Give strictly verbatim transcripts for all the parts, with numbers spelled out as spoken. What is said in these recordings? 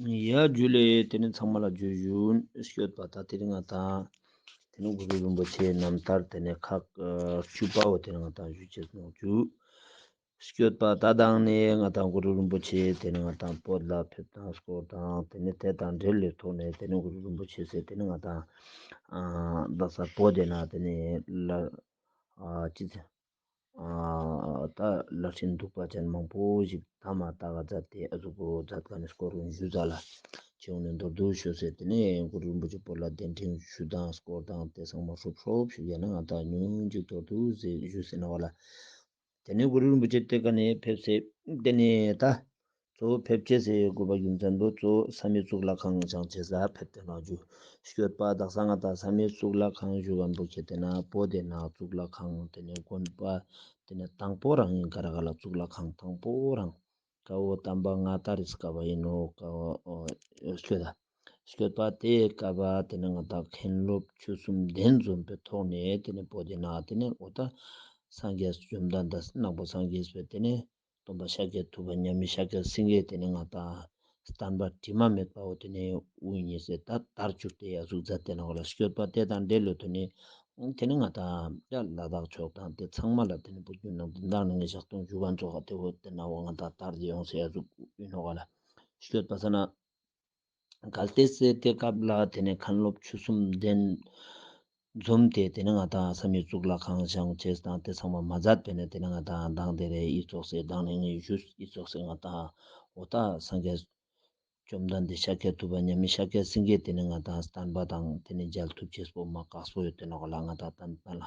ཡ་ཇུ་ལེ། ཏེ་ནེ་ཚང་མ་ལ་ཇུ་ཞུན། སྐྱོད་པ་ད་ཏེ་རིང་ང་དང་ཏེ་ནེ་གུ་རུ་རིན་པོ་ཆེ་རྣམ་ཐར་ཏེ་ནེ་ཁག་ཨ་བཅུ་པའོ་ཏེ་རིང་ང་དང་ཞུ་ཅེས་ནོག་ཇུ། སྐྱོད་པ་ད་དང་ནེ་ང་དང་གུ་རུ་རིན་པོ་ཆེ་ཏེ་ནེ་ང་དང་བོད་ལ་ཕེབས་སྟངས་སྐོར་དང་ཏེ་ནེ་ཏེ་དང་འབྲེལ་ལེ་ཐོག་ནེ་ཏེ་ནེ་གུ་རུ་རིན་པོ་ཆེ་སེ་ཏེ་ནེ་ང་དང་ཨ་དག་ས་བོད་ཏེ་ན་ཏེ་ནེ་ལ་ཨ་ཅི་ཚེ་ཨ་ད་ལྷ་སྲིན་གདུག་པ་ཅན་མང་པོ་ཞིག་ཐ་མ་ད་ག་མཛད་དེ་ཨ་ཟུག་གོ་མཛད་ཁན་ནི་སྐོར་ལུང་ཞུ་ཛད་ལ། ཅི་ཡོང་ནེ་མདོར་བསྡུས་ཞུས་སེ་ཏེ་ནེ་གུ་རུ་རིན་པོ་ཆེ་བོད་ལ་གདན་འདྲེན་ཞུ་སྟངས་སྐོར་དང་ཏེ་ཚང་མ་ཧྲོབ་ཧྲོབ་ཞིག་ཡང་ན་ང་དང་ཉུང་ཅིག་མདོར་བསྡུས་ཞུས་སེ་ན་བ་ལ། ཏེ་ནེ་གུ་རུ་རིན་པོ་ཆེ་ཏེ་ཀ་ནེ་ཕེབས་སེ་ཏེ་ནེ་ད་གཙོ་བོ་ཕེབས་ཅེས་སི་དགོས་པ་རྒྱུ་མཚན་པོ་གཙོ་བོ་བསམ་ཡས་གཙུག་ལག་ཁང་བཞེངས་ཅེས་ལ་ཕེབས་ཏེ་ནོག་ཇུ། སྐྱོད་པ་དག་ས་ང་དང་བསམ་ཡས་གཙུག་ལག་ཁང་ཞུ་ཁན་པོ་ཁྱེར་ཏེ་ན་བོད་ཏེ་ན་གཙུག་ལག་ཁང་ཏེ་ནེ་དགོན་པ་ཏེ་ནེ་དང་པོ་རང་ཨིན། ག་ར་ག་ལ་གཙུག་ལག་ཁང་དང་པོ་རང་ཀ་བོ་དམ་པ་ང་ཏང་རིས་ཀ་བ་ཨིན་ནོག་ཀ་བོ་སྐྱོད་ད། སྐྱོད་པ་ཏེ་ཀ་བ་ཏེ་ནེ་ང་དང་མཁན་སློབ་ཆོས་གསུམ་གདན་འཛོམས་པའི་ཐོག་ནེ་ཏེ་ནེ་བོད་ཏེ་ན་ཏེ་ནེ་འོ་ད་སངས་རྒྱས་བཅོམ་ལྡན་འདས་ནང་པ་སངས་རྒྱས་པའི་ཏེ་ནེ་སྟོན་པ་ཤཱཀྱ་ཐུབ་པ་མཉམ་མེད་ཤཱཀྱ་སེང་གེ་ཏེ་ནེ་ང་དང་བསྟན་པ་དྲི་མ་མེད་པ་བོ་ཏེ་ནེ་དབུ་བརྙེས་སེ་ད་དར་བཅུག་སྟེ་ཡ་ཟུག་མཛད་དེ་ནོག་ལ། སྐྱོད་པ་ཏེ་དང་འབྲེལ་ལོ་ཏེ་ནེ་ཏེ་ནེ་ང་དང་ཡ་ལ་དྭགས་ཕྱོགས་དང་ཏེ་ཚང་མ་ལ་ཏེ་ནེ་བོད་བརྒྱུད་ནང་བསྟན་དང་ནང་གི་ཞག་སྟོང་ཞུ་ཁན་ཙོགས་ཏེ་བོ་ཏེ་ན་བོ་ང་དང་དར་ཏེ་ཡོང་སེ་ཡ་ཟུག་ཨིན་ནོག་ལ། སྐྱོད་པ་ས་ན་གལ་ཏེ་སེ་ཏེ་སྐབས་ལ་ཏེ་ནེ་མཁན་སློབ་ཆོས་གསུམ་གདན་འཛོམས་ཏེ་ཏེ་ནེ་ང་དང་བསམ་ཡས་གཙུག་ལག་ཁང་བཞེངས་ཅེས་དང་ཏེ་ཚང་མ་མ་མཛད་པ་ནེ་ཏེ་ནེ་ང་དང་མདང་དེ་རེ་ཨི་ཙོགས་སེ་མདང་ནེ་ངས་ཞུས་ཨི་ཙོགས་སེ་ང་དང་འོ་ད་སངས་རྒྱས་བཅོམ་ལྡན་འདས་ཤཱཀྱ་ཐུབ་པ་མཉམ་མེད་ཤཱཀྱ་སེང་གེ་ཏེ་ནེ་ང་དང་བསྟན་པ་དང་ཏེ་ནེ་མཇལ་ཐུབ་ཅེས་པོ་མ་ཁག་པོ་ཡོད་དེ་ནོག་ལ། ང་དང་བསྟན་པ་ལ་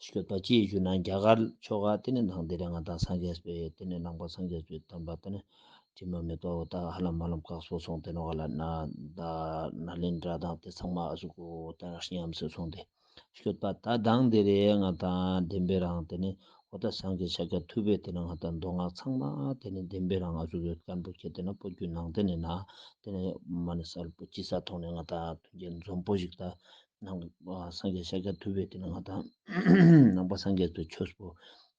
སྐྱོད་པ་ཅི་ཞུ་ན་རྒྱ་གར་ཕྱོགས་ཀ་ཏེ་ནེ་མདང་དེ་རེ་ང་དང་སངས་རྒྱས་པའི་ཏེ་ནེ་ནང་པ་སངས་རྒྱས་པའི་བསྟན་པ་ཏེ་ནེ་དྲི་མ་མེད་པ་བོ་ད་ཧ་ལམ་མ་ལམ་ཁག་པོ་སོང་དེ་ནོག་ལ། ན་ད་ནཱ་ལེནྡྲ་དང་ཏེ་ཚང་མ་ཨ་ཟུག་གོ་ད་ཉམས་སེ་སོང་སྟེ་སྐྱོད་པ་ད་མདང་དེ་རེ་ང་དང་བདེན་པའི་རང་ཏེ་ནེ་འོ་ད་སངས་རྒྱས་ཤཱཀྱ་ཐུབ་པའི་ཏེ་ནེ་ང་དང་མདོ་སྔགས་ཚང་མ་ཏེ་ནེ་བདེན་པའི་རང་ཨ་ཟུག་ཡོད་ཁན་པོ་ཁྱེར་ཏེ་ན་བོད་བརྒྱུད་ནང་ཏེ་ནེ་ན་ཏེ་ནེ་མ་ནེ་གསལ་པོ་ཅི་ས་ཐོག་ནེ་ང་དང་མཐུན་རྐྱེན་འཛོམས་པོ་ཞིག་ད་ནང་སངས་རྒྱས་ཤཱཀྱ་ཐུབ་པའི་ཏེ་ནེ་ང་དང་ནང་པ་སངས་རྒྱས་པའི་ཆོས་པོ་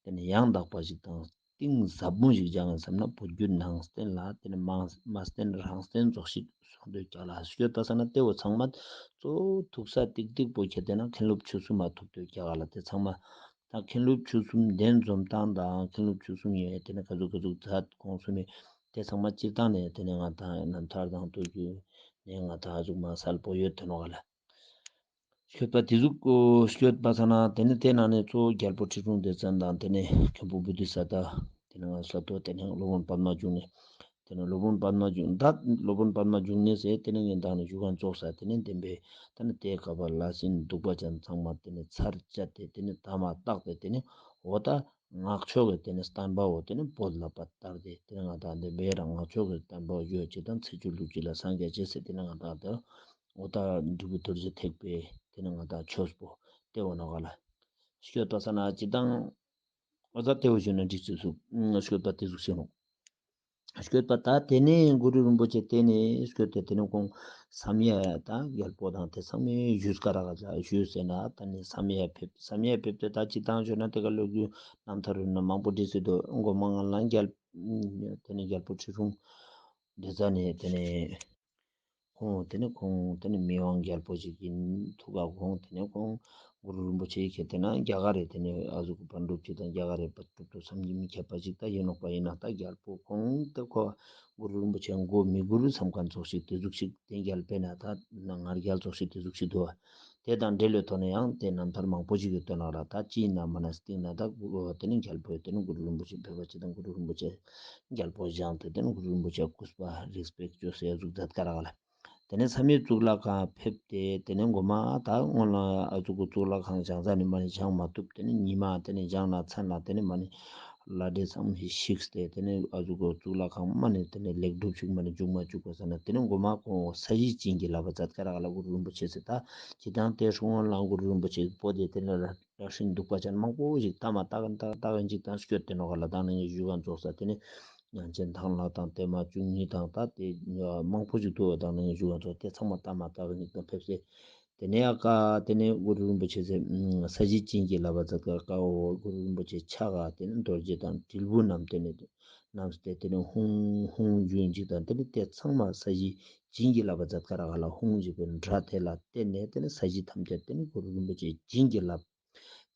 ཏེ་ནེ་ཡང་དག་པ་ཞིག་དང་གཏིང་ཟབ་མོ་ཞིག་སྦྱང་ངེ་བསམ་ན་བོད་བརྒྱུད་ནང་བསྟན་ལ་ཏེ་ནེ་མ་མ་བསྟན་རང་བསྟན་ཙོགས་ཤིག་སོང་དུས་ཀྱག་ལ། སྐྱོད་པ་ས་ན་ཏེ་བོ་ཚང་མ་གཙོ་བོ་ཐུག་ས་ཏིག་ཏིག་པོ་ཁྱེར་ཏེ་ན་མཁན་སློབ་ཆོས་གསུམ་མ་ཐུག་དུས་ཀྱག་ལ། ཏེ་ཚང་མ་ད་མཁན་སློབ་ཆོས་གསུམ་གདན་འཛོམས་སྟངས་དང་མཁན་སློབ་ཆོས་གསུམ་ཡོད་ཏེ་ནེ་ག་ཟུག་ག་ཟུག་མཛད་ཁོང་གསུམ་མི་ཏེ་ཚང་མ་སྤྱིར་བཏང་ནེ་ཏེ་ནེ་ང་དང་རྣམ་ཐར་དང་ཐུག་རྒྱུ་ནེ་ང་དང་ཨ་ཟུག་མ་གསལ་པོ་ཡོད་དེ་ནོག་ལ། སྐྱོད་པ་ཏེ་ཟུག་སྐྱོད་པ་ས་ན་ཏེ་ནེ་ཏེ་ནང་ནེ་གཙོ་བོ་རྒྱལ་པོ་ཁྲི་སྲོང་ལྡེ་བཙན་དང་ཏེ་ནེ་མཁན་པོ་བོ་དྷི་ས་ཏྭ་ཏེ་ནེ་ང་ས་ཏོ་ཏེ་ནེ་སློབ་དཔོན་པདྨ་འབྱུང་གནས་ཏེ་ནེ་སློབ་དཔོན་པདྨ་འབྱུང་ད་སློབ་དཔོན་པདྨ་འབྱུང་གནས་སེ་ཏེ་ནེ་ངས་མདང་ནེ་ཞུ་ཁན་ཙོགས་ས་ཏེ་ནེ་བདེན་པའི་ད་ནི་ཏེ་ཀ་བ་ལྷ་སྲིན་གདུག་པ་ཅན་ཚང་མ་ཏེ་ནེ་ཚར་བཅད་དེ་ཏེ་ནེ་ཐ་མ་བཏགས་ཏེ་ཏེ་ནེ་འོ་ད་སྔགས་ཕྱོགས་ཀྱི་ཏེ་ནེ་བསྟན་པ་བོ་ཏེ་ནེ་བོད་ལ་པ་དར་ཏེ་ཏེ་ནེ་ང་དང་བདེན་པའི་རང་སྔགས་ཕྱོགས་ཀྱི་བསྟན་པ་བོ་ཡོད་ཅེས་དང་ཚེ་བཅུ་ལུས་བཅུ་ལ་སངས་རྒྱས་ཅེས་སེ་ཏེ་ནེ་ང་དང་ད་འོ་ད་འབྲས་བུ་རྡོ་རྗེ་ཐེག་པའི་ཏེ་ནེ་ང་དང་ཆོས་པོ་ཏེ་བོ་ནོག་ལ། སྐྱོད་པ་ས་ན་ཅི་དང་འོ་ད་ཏེ་བོ་ཞུ་ན་འགྲིག་ཅེས་སུ་སྐྱོད་པ་ཏེ་ཟུག་ཤེས་ནོག། སྐྱོད་པ་ད་ཏེ་ནེ་གུ་རུ་རིན་པོ་ཆེ་ཏེ་ནེ་སྐྱོད་དེ་ཏེ་ནེ་ཁོང་བསམ་ཡས་དང་རྒྱལ་པོ་དང་ཏེ་ཚང་མའི་ཞུས་ཀ་རག་ལ་ཞུས་སེ་ན་ད་ནི་བསམ་ཡས་ཕེབས་བསམ་ཡས་ཕེབས་ཏེ་ད་ཅི་དང་ཞུ་ན་ཏེ་ཀ་ལོ་རྒྱུས་རྣམ་ཐར་རུ་ན་མང་པོ་བྲིས་སེ་དུག། མགོ་མ་ང་ལ་རྒྱལ་ཏེ་ནེ་རྒྱལ་པོ་ཁྲི་སྲོང་ལྡེ་བཙན་ནེ་ཏེ་ནེ་ཁོང་ཏེ་ནེ་ཁོང་ཏེ་ནེ་མི་དབང་རྒྱལ་པོ་ཞིག་ཨིན་ཐུག་ག། ཁོང་ཏེ་ནེ་ཁོང་གུ་རུ་རིན་པོ་ཆེ་ཁྱེར་ཏེ་ན་རྒྱ་གར་རི་ཏེ་ནེ་ཨ་ཟུག་པཎ་གྲུབ་ཅིག་དང་རྒྱ་གར་རི་པཎ་གྲུབ་ཏུ་བསམ་གྱིས་མི་ཁྱབ་པ་ཞིག་ད་ཨིན་ནོག་པ། ཨིན་ན་ད་རྒྱལ་པོ་ཁོང་ཏེ་ཁོ་གུ་རུ་རིན་པོ་ཆེ་མགོ་མི་སྒུར་བསམ་ཁན་ཙོགས་ཤིག་ཏེ་ཟུག་ཤིག་ཏེ་རྒྱལ་པོའི་ན་ད་ང་རྒྱལ་ཙོགས་ཤིག་ཏེ་ཟུག་ཤིག་དུག། ཏེ་དང་འབྲེལ་ལོ་ཐོག་ནེ་ཡང་ཏེ་རྣམ་ཐར་མང་པོ་ཞིག་ཡོད་དོ་ནོག་ལ། ད་ཅི་ཨིན་ན་མ་ན་སྟིང་ན་ད་གུ་ཏེ་ནེ་རྒྱལ་པོ་ཏེ་ནེ་གུ་རུ་རིན་པོ་ཆེ་ཕེབས་པ་ཅིག་དང་གུ་རུ་རིན་པོ་ཆེ་རྒྱལ་པོ་བཞེངས་ཏེ་ཏེ་ནེ་གུ་རུ་རིན་པོ་ཆེ་གུས་པ་རེས་པེཀྚ་ཅོས་སེ་ཟུག་མཛད་ཀ་རག་ལ། ཏེ་ནེ་བསམ་ཡས་གཙུག་ལག་ཁང་ཕེབས་ཏེ་ཏེ་ནེ་མགོ་མ་ད་སྔོན་ལ་ཨ་ཟུག་གི་གཙུག་ལག་ཁང་བཞེངས་ས་ནེ་མ་ནེ་བཞེངས་མ་ཐུབ། ཏེ་ནེ་ཉི་མ་ཏེ་ནེ་བཞེངས་ན་མཚན་ལ་ཏེ་ནེ་མ་ནེ་ལྷ་འདྲེ་ཚང་མ་ཞིག་སྟེ་ཏེ་ནེ་ཨ་ཟུག་གི་གཙུག་ལག་ཁང་མ་ནེ་ཏེ་ནེ་ལེགས་གྲུབ་ཞིག་མ་ནེ་འབྱུང་མ་བཅུག་པ་ས་ན་ཏེ་ནེ་མགོ་མ་ཁོང་ས་གཞི་བྱིན་གྱིས་བརླབས་པ་མཛད་ཀ་རག་ལ། གུ་རུ་རིན་པོ་ཆེ་སེ་ད་ཅི་དང་ཏེ་སྔོན་ལ་གུ་རུ་རིན་པོ་ཆེ་བོད་དེ་ཏེ་ནེ་ལ་ལྷ་སྲིན་གདུག་པ་ཅན་མང་པོ་ཞིག་ཐ་མ་ཏག་ཏག་ཏག་ཅིག་དང་སྐྱོད་དེ་ནོག་ལ། དང་ནི་ངས་ཞུ་ཁན་ཙོགས་ས་ཏེ་ནེ་ཡང་ཅིན་ཐང་ལ་དང་ཏེ་མ་བཅུ་གཉིས་དང་ད་ཏེ་མང་པོ་ཞིག་དུག་པ། དང་ནི་ངས་ཞུ་ཁན་ཙོགས་ཏེ་ཚང་མ་ཐ་མ་ཏག་ཅིག་དང་ཕེབས་སེ་ ཏེ་ནེ་ཨ་ཀ་ཏེ་ནེ་གུ་རུ་རིན་པོ་ཆེ་སེ་ས་གཞི་བྱིན་གྱིས་བརླབས་པ་མཛད་ཀ་ཀ་འོ་གུ་རུ་རིན་པོ་ཆེ་ཕྱག་ག་ཏེ་ནེ་རྡོ་རྗེ་དང་དྲིལ་བུ་བསྣམས་ཏེ་ནེ་བསྣམས་ཏེ་ཏེ་ནེ་ཧཱུྃ་ཧཱུྃ་ཞུ་ཨིན་ཅིག་དང་ཏེ་ནེ་ཏེ་ཚང་མ་ས་གཞི་བྱིན་གྱིས་བརླབས་པ་མཛད་ཀ་ར་ག་ལ་ཧཱུྃ་ཞུ་བའི་སྒྲ་དེ་ལ་བརྟེན་ནས་ཏེ་ནེ་ས་གཞི་ཐམས་ཅད་ཏེ་ནེ་གུ་རུ་རིན་པོ་ཆེ་བྱིན་གྱིས་བརླབས།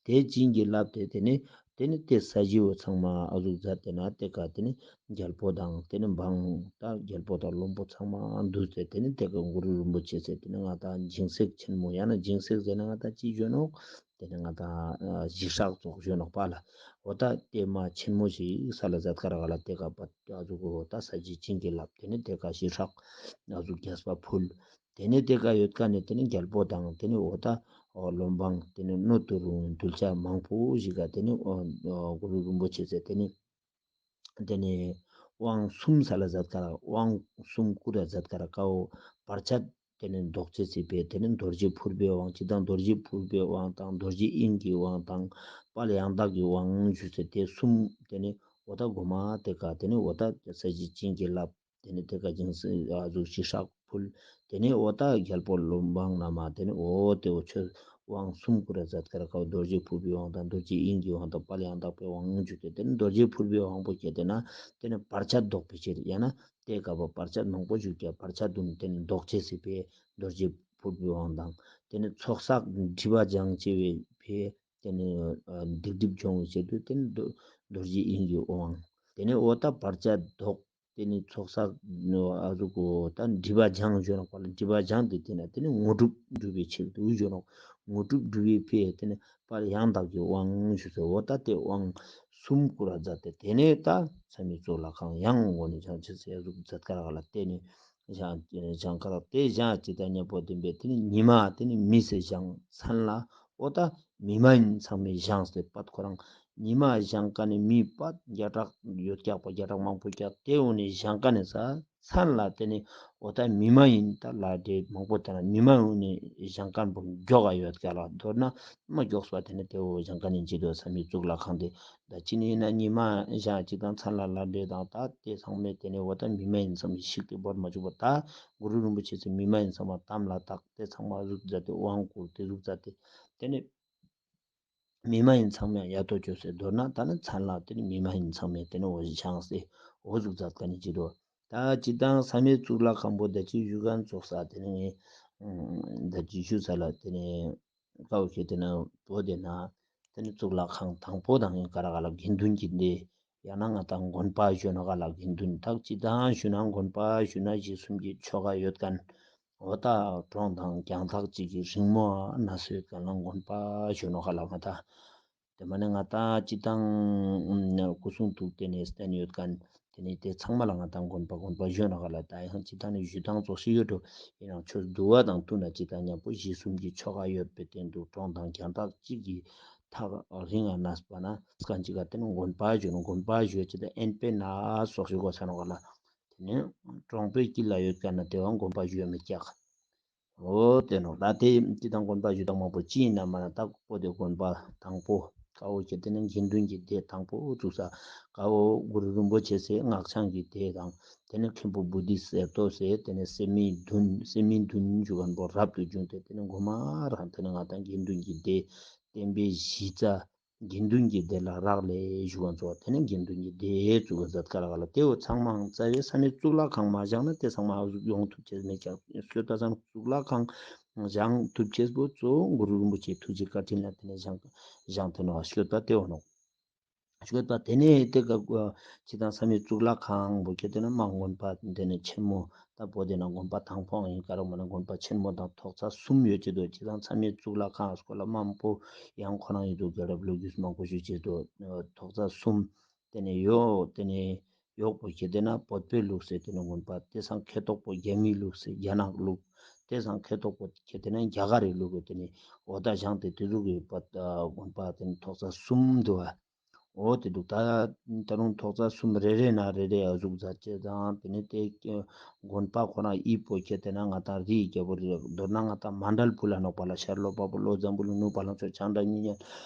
ཏེ་བྱིན་གྱིས་བརླབས་ཏེ་ཏེ་ནེ་ཏེ་ནེ་ཏེ་ས་གཞི་བོ་ཚང་མ་ཨ་ཟུག་མཛད་དེ་ན་ཏེ་ཀ་ཏེ་ནེ་རྒྱལ་པོ་དང་ཏེ་ནེ་འབངས་ད་རྒྱལ་པོ་དང་བློན་པོ་ཚང་མ་འདུས་ཏེ་ཏེ་ནེ་ཏེ་ཀ་གུ་རུ་རིན་པོ་ཆེ་སེ་ཏེ་ནེ་ང་དང་སྦྱིན་སྲེག་ཆེན་མོ་ཡང་ན་སྦྱིན་སྲེག་ཟེར་ན་ང་དང་ཅི་ཞུ་ནོག་ཏེ་ནེ་ང་དང་ཞི་ཁྲག་ཙོགས་ཞུ་ནོག་པ་ལ། འོ་ད་ཏེ་མ་ཆེན་མོ་ཞིག་ས་ལ་མཛད་ཀ་ར་ག་ལ་ཏེ་ཀ་པ་ཨ་ཟུག་གོ་ད་ས་གཞི་བྱིན་གྱིས་བརླབས། ཏེ་ནེ་ཏེ་ཀ་ཞི་ཁྲག་ཨ་ཟུག་རྒྱས་པ་ཕུལ། ཏེ་ནེ་ཏེ་ཀ་ཡོད་ཀ་ནེ་ཏེ་ནེ་རྒྱལ་པོ་དང་ཏེ་ནེ་འོ་ད་འོ་བློན་འབངས་ཏེ་ནེ་སྣོད་དུ་རུང་གདུལ་བྱ་མང་པོ་ཞིག་ག་ཏེ་ནེ་འོ་འོ་གུ་རུ་རིན་པོ་ཆེ་སེ་ཏེ་ནེ་ཏེ་ནེ་དབང་གསུམ་ས་ལ་མཛད་ཀ་ར་དབང་གསུམ་བསྐུར་ར་མཛད་ཀ་ར་ཀ་འོ་བར་ཆད་ཏེ་ནེ་ཟློག་ཅེས་སི་ཕིའ་ཏེ་ནེ་རྡོ་རྗེ་ཕུར་པའི་དབང་ཅིག་དང་རྡོ་རྗེ་ཕུར་པའི་དབང་དང་རྡོ་རྗེ་དབྱིངས་ཀྱི་དབང་དང་དཔལ་ཡང་དག་གི་དབང་ཞུས་ཏེ་ཏེ་གསུམ་ཏེ་ནེ་འོ་ད་གོ་མ་ཏེ་ཀ་ཏེ་ནེ་འོ་ད་ས་གཞི་བྱིན་གྱིས་བརླབས། ཏེ་ནེ་ཏེ་ཀ་སྦྱིན་སྲེག་ཨ་ཟུག་ཞི་ཁྲག་ཕུལ། ཏེ་ནེ་འོ་ད་རྒྱལ་པོ་བློན་འབངས་རྣམས་ཏེ་ནེ་འོ་ཏེ་འོ་ཆོས་དབང་གསུམ་བསྐུར་ར་མཛད་ཀ་ར་ཀ་རྡོ་རྗེ་ཕུར་པའི་དབང་དང་རྡོ་རྗེ་དབྱིངས་ཀྱི་དབང་དང་དཔལ་ཡང་དག་པའི་དབང་ཞུས་ཏེ་ཏེ་ནེ་རྡོ་རྗེ་ཕུར་པའི་དབང་པོ་ཁྱེར་ཏེ་ན་ཏེ་ནེ་བར་ཆད་ཟློག་པའི་ཕིའ་ཡང་ན་ཏེ་ཀ་བོ་བར་ཆད་མང་པོ་ཞིག་ཀ་བར་ཆད་དུ་ཏེ་ནེ་ཟློག་ཅེས་སི་ཕིའ་རྡོ་རྗེ་ཕུར་པའི་དབང་དང་ཏེ་ནེ་ཚོགས་བསགས་སྒྲིབ་པ་སྦྱང་ཅེས་པའི་ཕིའ་ཏེ་ནེ་ཨ་སྡིག་སྒྲིབ་སྦྱོང་བའི་ཆེད་དུ་ཏེ་ནེ་རྡོ་རྡོ་རྗེ་དབྱིངས་ཀྱི་དབང་། ཏེ་ནེ་འོ་ད་བར་ཆད་ཟློག་ཏེ་ནེ་ཚོགས་བསགས་ཨ་ཟུག་གོ་ད་སྒྲིབ་པ་སྦྱང་ཞུ་ནོག་པ་ལ་སྒྲིབ་པ་སྦྱང་ཏེ་ཏེ་ནེ་ཏེ་ནེ་དངོས་གྲུབ་སྒྲུབ་པའི་ཕིའ་ཏེ་ནེ་དངོས་གྲུབ་སྒྲུབ་པའི་ཕིའ་ཏེ་ནེ་དཔལ་ཡང་དག་གི་དབང་ཞུས་ཏེ་འོ་ད་ཏེ་དབང་གསུམ་བསྐུར་ར་མཛད་དེ་ཏེ་ནེ་ད་མཚམས་མེད་གཙུག་ལག་ཁང་ཡང་འོ་ནེ་བཞེངས་ཅེས་སི་ཨ་ཟུག་མཛད་ཀ་ར་ག་ལ་ཏེ་ནེ་བཞེངས་བཞེངས་ཀ་ར་ཏེ་བཞེངས་ཅིག་དང་མཉམ་པོ་ཏེ་ནེ་ཉི་མ་ཏེ་ནེ་མི་སེ་བཞེངས་མཚན་ལ་འོ་ད་མི་མ་ཡིན་ཚང་མས་བཞེངས་ཏེ་པད་ཁོ་རང་ཉི་མ་བཞེངས་ཀ་ནེ་མི་པད་བརྒྱ་ཕྲག་ཡོད་ཀྱག་པ་བརྒྱ་ཕྲག་མང་པོ་ཀྱག་ཏེ་འོ་ནེ་བཞེངས་ཀ་ནེ་ས་མཚན་ལ་ཏེ་ནེ་འོ་ད་མི་མ་ཡིན་ད་ལ་དེ་མང་པོ་ཏེ་ན་མི་མ་ཡིན་ནི་བཞེངས་ཀ་བོ་མགྱོགས་ཡོད་ཀྱག་ལ་མདོར་ན་མ་མགྱོགས་པ་ཏེ་ནེ་ཏེ་འོ་བཞེངས་ཀ་ནེ་ཅི་དོ་མཚམས་མེད་གཙུག་ལག་ཁང་ཏེ་ད་ཅི་ནེ་ཡིན་ན་ཉི་མ་བཞེངས་ཅིག་དང་མཚན་ལ་ལ་དེ་དང་ད་ཏེ་ཚང་མས་ཏེ་ནེ་འོ་ད་མི་མ་ཡིན་ཚང་མས་ཤིག་ཏེ་བོར་མ་བཅུག་པ་ད་གུ་རུ་རིན་པོ་ཆེ་སེ་མི་མ་ཡིན་ཚང་མ་དམ་ལ་བཏགས་ཏེ་ཚང་མ་ཟུག་མཛད་དེ་དབང་བསྐུར་ཏེ་ཟུག་མཛད་དེ་ཏེ་ནེ་མི་མ་ཡིན་ཚང་མས་ཡ་ཏོ་ཅོས་སེ་མདོར་ན་ད་ནི་མཚན་ལ་ཏེ་ནེ་མི་མ་ཡིན་ཚང་མས་ཏེ་ནེ་འོ་བཞེངས་སེ་འོ་ཟུག་མཛད་ཀ་ནེ་ཅི་དོ། ད་ཅི་དང་མཚམས་མེད་གཙུག་ལག་ཁང་པོ་ད་ཅི་ཞུ་ཁན་ཙོགས་ས་ཏེ་ནེ་ངས་ད་ཅི་ཞུ་ས་ལ་ཏེ་ནེ་ཀ་བོ་ཁྱེར་ཏེ་ན་བོ་ཏེ་ན་ཏེ་ནེ་གཙུག་ལག་ཁང་དང་པོ་དང་ཡང་ཀ་ར་ག་ལ་དགེ་འདུན་གྱི་སྡེ་ཡང་ན་ང་དང་དགོན་པ་ཞུ་ན་ག་ལ་དགེ་འདུན་ད་ཅི་དང་ཞུ་ན་དགོན་པ་ཞུ་ན་རྗེ་གསུམ་གྱི་ཆོ་ག་ཡོད་ཁན་འོ་ད་གྲོང་དང་རྒྱང་ཐག་ཅིག་གི་རིང་མོ་ན་སོ་ཡོད་ཁན་ལ་དགོན་པ་ཞུ་ན་ག་ལ་ང་དང་ཏེ་མ་ནེ་ང་དང་ཅི་དང་སྐུ་གསུང་ཐུགས་ཏེ་ནེ་བསྟན་ཡོད་ཁན་ཏེ་ནེ་ཏེ་ཚང་མ་ལ་ང་དང་དགོན་པ་དགོན་པ་ཞུ་ན་ག་ལ་ད་ཡང་ཅི་དང་ནི་ཞུ་དང་ཙོགས་ཤིག་ཡོད་འགྲོ། ཡིན་ནའང་ཆོས་འདུལ་བ་དང་བསྟུན་ན་ཅི་དང་མཉམ་པོ་རྗེ་གསུམ་གྱི་ཆོ་ག་ཡོད་པའི་སྟེང་དུ་གྲོང་དང་རྒྱང་ཐག་ཅིག་གི་ཐག་རིང་ང་ན་སོ་པ་ན་སྐད་ཅིག་ག་ཏེ་ནེ་དགོན་པ་ཞུ་ནོག་དགོན་པ་ཞུ་ཅི་དང་ཨེན་པེ་ན་ཙོགས་ཤིག་གོ་ས་ནོག་ག་ལ། ཏེ་ནེ་གྲོང་པའི་དཀྱིལ་ལ་ཡོད་ཀ་ན་ཏེ་བོ་དགོན་པ་ཞུ་མི་ཀྱག་འོ་ཏེ་ནོག་ད་ཏེ་ཅི་དང་དགོན་པ་ཞུ་དང་མང་པོ་ཅི་ཡིན་ན་མ་ན་ད་པོ་ཏེ་དགོན་པ་དང་པོ་ཀ་བོ་ཁྱེར་ཏེ་ན་དགེ་འདུན་གྱི་སྡེ་དང་པོ་བཙུགས་ས་ཀ་བོ་གུ་རུ་རིན་པོ་ཆེ་སེ་སྔགས་འཆང་གི་སྡེ་དང་ཏེ་ནེ་མཁན་པོ་བོ་དྷི་ས་ཏྭ་སེ་ཏེ་ནེ་སད་མི་བདུན་སད་མི་བདུན་ཞུ་ཁན་པོ་རབ་ཏུ་བྱུང་སྟེ་ཏེ་ནེ་གོ་མ་རང་ཏེ་ནེ་ང་དང་དགེ་འདུན་གྱི་སྡེ་བསྟན་པའི་གཞི་རྩ་དགེ་འདུན་གྱི་སྡེ་ལ་རག་ལས་ཞུ་ཁན་ཙོགས་ཏེ་ནེ་དགེ་འདུན་གྱི་སྡེ་བཙུགས་པ་མཛད་ཀ་ར་ག་ལ་ཏེ་བོ་ཚང་མའང་རྩ་བའི་མཚམས་མེད་གཙུག་ལག་ཁང་མ་བཞེངས་ན་ཏེ་ཚང་མ་ཡོང་ཐུབ་ཅེས་མེད་ཀྱག་ཤོད་པ་སང་གཙུག་ལག་ཁང་བཞེངས་ཐུབ་ཅེས་པོ་གཙོ་བོ་གུ་རུ་རིན་པོ་ཆེའི་ཐུགས་རྗེ་བཀའ་དྲིན་ལ་ཏེ་ནེ་བཞེངས་བཞེངས་ཏེ་ནོག་ཤོད་པ་ཏེ་བོ་ནོག་ཤོད་པ་ཏེ་ནེ་ཏེ་ཀ་ཅི་དང་མཚམས་མེད་གཙུག་ལག་ཁང་པོ་ཁྱེར་ཏེ་ན་མ་དགོན་པ་ཏེ་ནེ་ཆེན་མོ་ད་བོ་ཏེ་ན་དགོན་པ་དང་པོའང་ཡིན་ཀ་ར་མ་ན་དགོན་པ་ཆེན་མོ་དང་ཐོག་ཚད་གསུམ་ཡོད་ཅེ་དོ། ཅི་དང་མཚམས་མེད་གཙུག་ལག་ཁང་སྐོར་ལ་མང་པོ་ཡང་ཁོ་རང་ཡིན་དུ་རྒྱལ་རབས་ལོ་རྒྱུས་མང་པོ་ཞུ་ཅེ་དོ། ཐོག་ཚད་གསུམ་ཏེ་ནེ་ཡོག་ཏེ་ནེ་ཡོག་པོ་ཁྱེར་ཏེ་ན་བོད་པའི་ལུགས་སེ་ཏེ་ནེ་དགོན་པ་ཏེ་སང་ཁེ་ཏོག་པོ་རྒྱ་མིའི་ལུགས་སེ་རྒྱ་ནག་ལུགས་ཏེ་སང་ཁེ་ཏོག་པོ་ཁྱེར་ཏེ་ན་རྒྱ་གར་རི་ལུགས་ཏེ་ནེ་འོ་ད་བཞེངས་ཏེ་ཏེ་ཟུག་གི་བོད་དགོན་པ་ཏེ་ནེ་ཐོག་ཚད་གསུམ་འདུག་པ། འོ་དེ་འདུག་ད་ད་རུང་ཐོག་ཚད་གསུམ་རེ་རེ་ན་རེ་རེ་ཨ་ཟུག་མཛད་ཅེས་དང་དེ་ནས་དེ་དགོན་པ་ཁོ་རང་ཨི་པོ་ཁྱེད་དེ་ན་ང་ཏང་རིའི་རྒྱལ་པོ་རི་རབ་མདོར་ན་ང་ཏང་མཎྜལ་ཕུལ་ལ་ནོག་པ་ལ་ཤར་ལྷོ་དཔའ་བོ་ལྷོ་འཛམ་བུ་གླིང་ནུབ་བ་ལང་སྤྱོད་བྱང་སྒྲ་སྙན་ཉལ།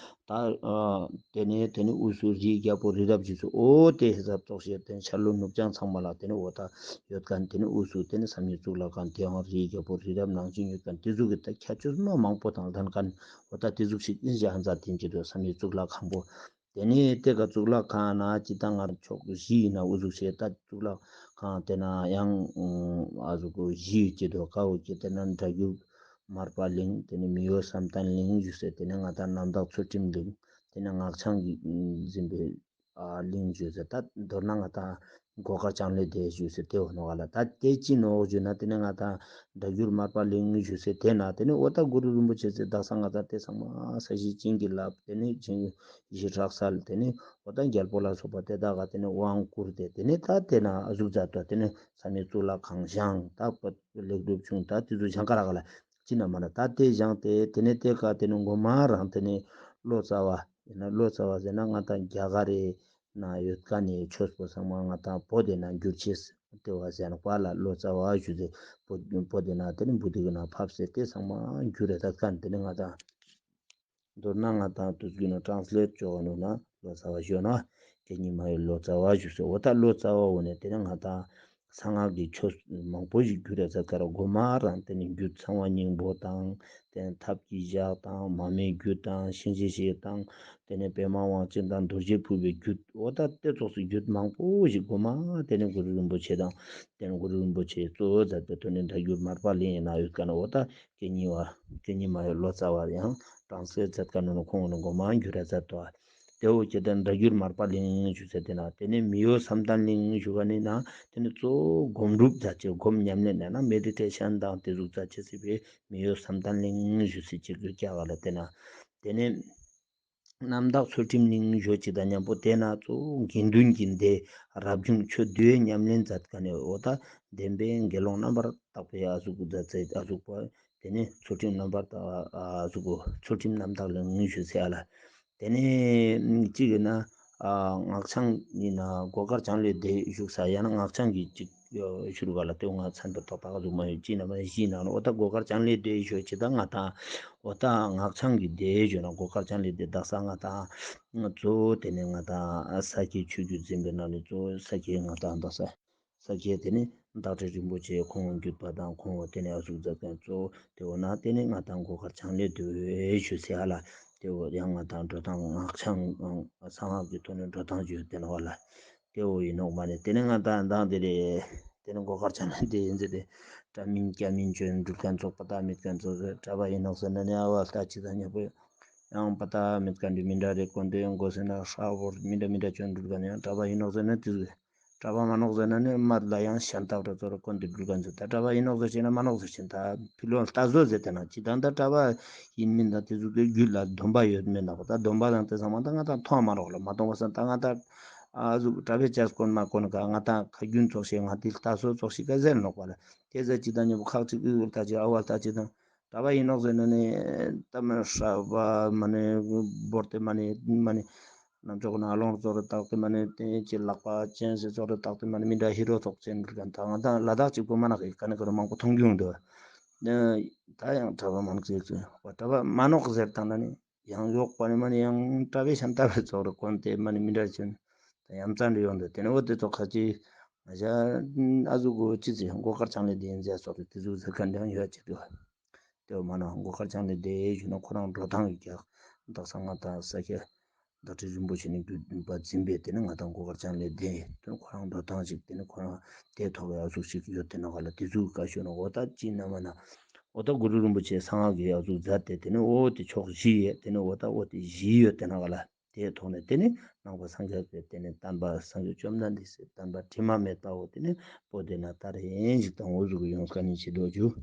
ད་ཨ་དེ་ནས་དེ་ནས་དབུས་སུ་རིའི་རྒྱལ་པོ་རི་རབ་རྗེས་སུ་འོ་དེ་ཧེ་ཟབ་ཙོགས་ཤིག་དེ་ནས་ཤར་ལྷོ་ནུབ་བྱང་ཚང་མ་ལ་དེ་ནས་འོ་ད་ཡོད་མཁན་དེ་ནས་དབུས་སུ་དེ་ནས་བསམ་ཡས་གཙུག་ལག་ཁང་དེའང་རིའི་རྒྱལ་པོ་རི་རབ་ནང་བཞིན་ཡོད་མཁན་དེ་ཟུག་གི་ད་ཁྱད་ཆོས་མ་མང་པོ་དང་ལྡན་མཁན་འོ་ད་དེ་ཟུག་ཞིག་ཨིན་ཞག་ཧན་ཟ་དེན་ཅི་དོ་བསམ་ཡས་གཙུག་ལག་ཁང་པོ། དེ་ནས་དེ་ཀ་གཙུག་ལག་ཁང་ན་ཅི་ད་ངར་ཕྱོགས་བཞི་ཡིན་ན་དབུ་ཟུག་ཤེས་ད་གཙུག་ལག་ཁང་དེ་ན་ཡང་ཨ་ཟུག་གོ་བཞི་ཡོད་ཀྱི་དོ་ཀ་འོ་ཀྱི་དེ་ན་སྒྲ་བསྒྱུར་མར་པ་གླིང་དེ་ནས་མི་གཡོ་བསམ་གཏན་གླིང་ཞུ་སེ་དེ་ནས་ང་ད་རྣམ་དག་ཚུལ་ཁྲིམས་གླིང་དེ་ནས་སྔགས་འཆང་གི་འཛིན་པའི་ཨ་གླིང་ཞུ་སེ་ད་མདོར་ན་ང་ད་སྒོ་དཀར་ལྕང་གླིང་དེ་ཞུ་སེ་དེ་འོ་ནོག་ལ། ད་དེ་ཅི་ནོག་ཞུ་ན་དེ་ནས་ང་ད་སྒྲ་བསྒྱུར་མར་པ་གླིང་ཞུ་སེ་དེ་ན་དེ་ནས་འོ་ད་གུ་རུ་རིན་པོ་ཆེ་ཚེ་དག་ས་ང་ད་དེ་ཚང་མ་ས་གཞི་བྱིན་གྱིས་བརླབས་དེ་ནས་བྱིན་གཞི་རག་སལ་དེ་ནས་འོ་ད་རྒྱལ་པོ་ལ་སོགས་པ་དེ་དག་ག་དེ་ནས་དབང་བསྐུར་ཏེ་དེ་ནས་ད་དེ་ན་ཨ་ཟུག་མཛད་དོ། དེ་ནས་བསམ་ཡས་གཙུག་ལག་ཁང་བཞེངས་ད་པ་ལེགས་གྲུབ་བྱུང་ད་དེ་ཚོ་བཞེངས་ཀ་རག་ལ་ཅི་ན་མ་ན་ད་དེ་བཞེངས་ཏེ་དེ་ནས་དེ་ཀ་དེ་ནས་མགོ་མ་རང་དེ་ནས་ལོ་ཙཱ་བ་ཡིན་ན་ལོ་ཙཱ་བ་ཟེར་ན་ང་ད་རྒྱ་གར་རི་ན་ཡོད་ཀ་ནས་ཆོས་པོ་ཚང་མ་ང་ད་བོད་དེ་ན་བསྒྱུར་ཅེས་དེ་བ་ཟེར་ན་པ་ལ་ལོ་ཙཱ་བ་ཞུ་ཚེ་བོད་བོད་དེ་ན་དེ་ནས་བུ་དེ་གི་ན་ཕབ་སེ་དེ་ཚང་མ་བསྒྱུར་རེ་ད་ཀ་དེ་ནས་ང་ད། མདོར་ན་ང་ཏང་དུས་རྒྱུན་ནི་ཊྲན་སི་ལེཊ་ཅོ་ག་ནོ་ན་ལོ་ཙཱ་བ་ཞུ་ན་སྐད་གཉིས་མ་ཡོད་ལོ་ཙཱ་བ་ཞུ་སེ་འོ་ད་ལོ་ཙཱ་བ་འོ་ནས་དེ་ནས་ང་ཏང་གསང་སྔགས་ཀྱི་ཆོས་མང་པོ་ཞིག་བསྒྱུར་ར་ཛད་ཀ་ར་གོ་མ་རང་དེ་ནས་རྒྱུད་ཚངས་པ་སྙིང་པོ་དང་དེ་ནས་ཐབས་ཀྱི་ཞགས་དང་མ་མོའི་རྒྱུད་དང་གཤིན་རྗེ་གཤེད་དང་དེ་ནས་པདྨ་དབང་ཆེན་དང་རྡོ་རྗེ་ཕུར་པའི་རྒྱུད་འོ་ད་དེ་ཙོགས་སི་རྒྱུད་མང་པོ་ཞིག་གོ་མ་དེ་ནས་གུ་རུ་རིན་པོ་ཆེ་དང་དེ་ནས་གུ་རུ་རིན་པོ་ཆེ་གཙོ་བོ་ཛད་པའི་དོན་ནི་སྒྲ་བསྒྱུར་མར་པ་གླིང་ཡིན་ན་ཡོད་ཀ་ན་འོ་ད་སྐད་གཉིས་པ་སྐད་གཉིས་མ་ཡོད་ལོ་ཙཱ་བ་ཡང་ཊྲན་སི་ལེཊ་ཛད་ཀ་ནོ་ནོ་ཁོང་ནི་གོ་མ་བསྒྱུར་ར་ཛད་དོ། དེ་འོ་ཁྱེད་དེ་སྒྲ་བསྒྱུར་མར་པ་གླིང་ཞུ་ཟེར་དེ་ན་དེ་ནས་མི་གཡོ་བསམ་གཏན་གླིང་ཞུ་ག་ནི་ན་དེ་ནས་གཙོ་བོ་སྒོམ་སྒྲུབ་ཛད་ཅེས་སྒོམ་ཉམས་ལེན་ན་ན་མེ་ཌི་ཊེ་ཤན་དང་དེ་ཟུག་ཛད་ཅེས་སི་བའི་མི་གཡོ་བསམ་གཏན་གླིང་ཞུ་སེ་ཅིག་གི་ཀྱག་ག་ལ་དེ་ན་དེ་ནས། རྣམ་དག་ཚུལ་ཁྲིམས་གླིང་ཞུ་ཅིག་དང་མཉམ་པོ་དེ་ན་གཙོ་བོ་དགེ་འདུན་གྱི་སྡེ་རབ་བྱུང་ཆོས་འདུལ་བའི་ཉམས་ལེན་ཛད་ཀ་ནས་འོ་ད་བདེན་པའི་དགེ་སློང་རྣམ་པར་དག་པའི་ཨ་ཟུག་གུ་ཛད་ཚེ་ཨ་ཟུག་པ་དེ་ནས་ཚུལ་ཁྲིམས་རྣམ་པར་དག་ཨ་ཟུག་གུ་ཚུལ་ཁྲིམས་རྣམ་དག་གླིང་ཞུ་ཟེར་ཨ་ལ། དེ་ནས་གཅིག་ཡིན་ན་ཨ་སྔགས་འཆང་ཡིན་ན་སྒོ་དཀར་ལྕང་གླིང་སྡེ་བཞུགས་ས་ཡང་ན་སྔགས་འཆང་གི་གཅིག་ཞུ་རུ་ག་ལ་དེ་ང་ཚན་པ་ཏག་ཏག་ཟུག་མ་ཡོད་ཅི་ན་མ་ཞི་ན་འོ་ད་སྒོ་དཀར་ལྕང་གླིང་སྡེ་ཞུ་ཅི་ད་ང་ད་འོ་ད་སྔགས་འཆང་གི་སྡེ་ཞུ་ན་སྒོ་དཀར་ལྕང་གླིང་སྡེ་དག་ས་ང་ད་གཙོ་བོ་དེ་ནས་ང་ད་ས་སྐྱའི་ཆོས་བརྒྱུད་འཛིན་པའི་ནང་ནས་གཙོ་བོ་ས་སྐྱའི་ང་ད་དག་ས་ས་སྐྱའི་དེ་ནས་བདག་ཁྲི་རིན་པོ་ཆེ་ཁོང་བརྒྱུད་པ་དང་ཁོང་དེ་ནས་ཨ་ཟུག་ཛད་མཁན་གཙོ་བོ་དེ་འོ་ན་དེ་ནས་ང་ད་སྒོ་དཀར་ལྕང་གླིང་སྡེ་ཞུ་ཟེར་ཨ་ལ་དེ་འོ་ཡང་ང་ད་འགྲོ་སྟངས་སྔགས་འཆང་གསང་སྔགས་ཀྱི་ཐོག་ནས་འགྲོ་སྟངས་ཞུ་དེ་ནོ་ཨ་ལ། དེ་འོ་ཡིན་ནོག་མ་ནེ། དེ་ནས་ང་ད་མདང་དེ་རེད། དེ་ནས་སྒོ་དཀར་ལྕང་གླིང་སྡེ་ཡིན་ཟེར་ཏེ། གྲྭ་མིན་སྐྱ་མིན་ཆོས་འབྲུ་མཁན་ཚོགས་པ་དང་མེད་མཁན་ཚོགས་ཟེར་གྲྭ་པ་ཡིན་ནོག་ཟེར་ན་ནི་ཨ་བ་ལྟ་ཅི་དང་མཉམ་པོ་ཡང་པ་ད་མེད་མཁན་འདི་མི་འདྲ་རེད་གོ་འདི་ཡང་གོ་ཟེར་ན་ཧྲ་བོར་མི་འདྲ་མི་འདྲ་ཆོས་འབྲུ་མཁན་ཡང་གྲྭ་པ་ཡིན་ནོག་ཟེར་ན་དེ་ཟེར། གྲྭ་པ་མ་ནོག་ཟེར་ན་ནི་མ་ལ་ཡང་ཤན་སྟག་རེ་ཚོ་རེ་གོ་འདི་འབྲུ་མཁན་ཚོ་ད་གྲྭ་པ་ཡིན་ནོག་ཟེར་ཅི་ན་མ་ནོག་ཟེར་ཅི་ན་ད་ཕི་ལོ་ལྟ་བཟོ་ཟེར་ཏེ་ན་ཅི་དང་ད་གྲྭ་པ་ཡིན་མིན་ད་དེ་ཟུག་གི་རྒྱུད་ལ་སྡོམ་པ་ཡོད་མེད་ན་གོ་ད་སྡོམ་པ་དང་དེ་ཚང་མ་ད་ང་ད་མཐོང་མ་ནོག་ལ་མ་མཐོང་བ་སང་ད་ང་ད། ཨ་ཟུག་གྲྭ་པའི་ཆས་གོན་མ་གོན་ག་ང་ཏང་ཁ་རྒྱུན་ཚོགས་ཤིག་ང་ཏི་ལྟ་སོ་ཚོགས་ཤིག་ག་ཟེར་ནོག་པ་ལ། དེ་ཟེར་ཅི་དང་ཉམ་པོ་ཁག་ཅིག་ཨུ་ལྟ་ཅི་ཨ་བ་ལྟ་ཅི་དང་གྲྭ་པ་ཡིན་ནོག་ཟེར་ན་ནི་ད་མ་ཧྲ་བ་མ་ནི་བོར་ཏེ་མ་ནི་མ་ནི་ནམ་ཅོག་ན་ཨ་ལོང་ཙོགས་རེ་བཏགས་ཏེ་མ་ནི་དེ་ཅི་ལག་པ་ཅན་ཟེར་ཙོགས་རེ་བཏགས་ཏེ་མ་ནི་མི་འདྲ་ཧི་རོ་ཚོགས་ཅན་འགྲུལ་མཁན་ད་ང་ཏང་ལ་དྭགས་ཅིག་པོ་མ་ན་གི་ཀ་ནི་ཀ་རུ་མང་པོ་མཐོང་རྒྱུ་འདུག་ད་ཡང་གྲྭ་པ་མ་ནོག་ཟེར་ཙོགས་གྲྭ་པ་མ་ནོག་ཟེར་དང་ན་ནི། ཡང་ཡོག་པ་ནི་མ་ནི་ཡང་གྲྭ་པའི་ཤམ་ཐབས་ཙོགས་རེ་གོན་ཏེ་མ་ནི་མི་འདྲ་ཅན་ད་ཡ་མཚན་རེ་ཡོང་འདུག་དེ་ནི་འོ་དེ་ཚོ་ཁ་ཅིག་ང་ཞ་ཨ་ཟུག་གོ་ཅི་ཚེ་སྒོ་དཀར་ལྕང་གླིང་སྡེ་ཡིན་ཟེར་ཙོགས་རེ་དེ་ཟུག་ཟེར་མཁན་ཡང་ཡོད་ཅིག་འདུག་དེ་འོ་མ་ན་སྒོ་དཀར་ལྕང་གླིང་སྡེ་ཞུ་ན་ཁོ་རང་འགྲོ་སྟངས་ཀྱི་རྒྱག་དག་ས་ང་ད་ས་སྐྱ་བདག་ཁྲི་རིན་པོ་ཆེ་ནི་རྒྱུད་པ་འཛིན་པའི་དེ་ནི་ང་ད་སྒོ་དཀར་ལྕང་གླིང་སྡེ་དེ་ནི་ཁོ་རང་འགྲོ་སྟངས་ཅིག་དེ་ནི་ཁོ་རང་དེ་ཐོག་གི་ཨ་ཟུག་ཅིག་ཡོད་དེ་ནོག་ག་ལ་དེ་ཟུག་ག་ཞུ་ན་འོ་ད་ཅི་ན་མ་ན། འོ་ད་གུ་རུ་རིན་པོ་ཆེ་གསང་སྔགས་ཀྱི་ཨ་ཟུག་མཛད་དེ་དེ་ནི་འོ་དེ་ཕྱོགས་བཞི་ཡོད་དེ་ནི་འོ་ད་འོ་དེ་བཞི་ཡོད་དེ་ནོག་ག་ལ། དེའི་ཐོག་ནས་དེ་ནི་ནང་པ་སངས་རྒྱས་པའི་དེ་ནི་བསྟན་པ་སངས་རྒྱས་བཅོམ་ལྡན་འདས་སི་བསྟན་པ་དྲི་མ་མེད་པའོ་དེ་ནི་པོ་དེ་ན་ད་རེ་ཡིན་ཞིག་དང་འོ་ཟུག་ཡོང་ཀ་ནི་ཅི་འདོད་རྒྱུ།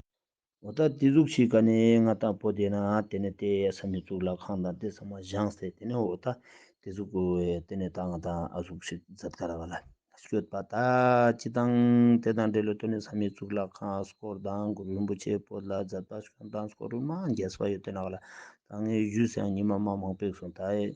འོ་ད་དེ་ཟུག་ཞིག་ག་ནི་ང་ད་པོ་དེ་ན་དེ་ནི་དེ་བསམ་ཡས་གཙུག་ལག་ཁང་དང་དེ་ཚང་མ་བཞེངས་ཏེ་དེ་ནི་འོ་ད་དེ་ཟུག་གོ་དེ་ནི་ད་ང་ད་ཨ་ཟུག་ཞིག་མཛད་ཀ་ར་ག་ལ། སྐྱོད་པ་ད་ཅི་དང་དེ་དང་འབྲེལ་ལོ་དོ་ནི་བསམ་ཡས་གཙུག་ལག་ཁང་སྐོར་དང་གུ་རུ་རིན་པོ་ཆེ་བོད་ལ་མཛད་པ་སྐྱོང་སྟངས་སྐོར་རུ་མ་རྒྱས་པ་ཡོད་དེ་ན་ག་ལ། ད་ངས་ཞུས་ཡང་ཉི་མ་མ་མང་པོ་སོང་ད་ཨེ།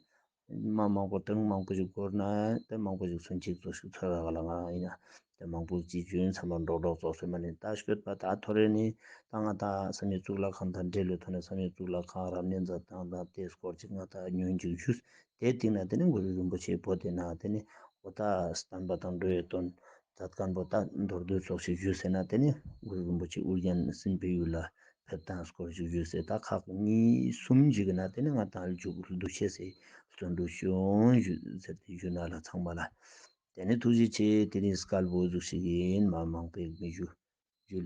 མ་མང་པོ་ཏེ་རུ་མང་པོ་ཞིག་འགོར་ན་ཏེ་མང་པོ་ཞིག་ཚུན་ཆད་ཙོགས་ཤིག་ཚོར་ར་ག་ལ་ང་ཨིན་ན། ཏེ་མང་པོ་ཅིག་ཞུ་ཡིན་ཚང་མ་འགྲོགས་འགྲོགས་ཙོགས་སེ་མ་ནེ་ད་སྐྱོད་པ་ད་ཐོ་རེ་ནི་ད་ང་ད་བསམ་ཡས་གཙུག་ལག་ཁང་དང་འབྲེལ་ལོ་ཐོ་ནེ་བསམ་ཡས་གཙུག་ལག་ཁང་རབ་གནས་མཛད་སྟངས་དང་ཏེ་སྐོར་ཅིག་ང་ད་ཉུང་ཅིག་ཞུས། ཏེ་སྟིང་ན་ཏེ་ནེ་གུ་རུ་རིན་པོ་ཆེ་བོད་དེ་ན་ཏེ་ནེ་འོ་ད་བསྟན་པ་དང་འགྲོ་བའི་དོན་མཛད་མཁན་པོ་ད་མདོར་བསྡུས་ཙོགས་ཤིག་ཞུས་ཟེར་ན་ཏེ་ནེ་གུ་རུ་རིན་པོ་ཆེ་ཨོ་རྒྱན་སྲིན་པོའི་ཡུལ་ལ་ཕེབས་སྟངས་སྐོར་ཞིག་ཞུས་ཟེར། ད་ཁག་གཉིས་གསུམ་ཞིག་གི་ན་ཏེ་ནེ་ང་ད་མཇུག་བསྡུ་ཆེ་སེ་བརྩོན་འགྲུས་ཞུ་ཡོང་ཞུ་ཟེར་ཏེ་ཞུ་ན་ལ་ཚང་མ་ལ། ཏེ་ནེ་ཐུགས་རྗེ་ཆེ། དེ་རིང་སྐལ་བོ་ཟུག་ཞིག་ཨིན། མ་མང་པོ་མི་ཞུ། ཇུ་ལེ།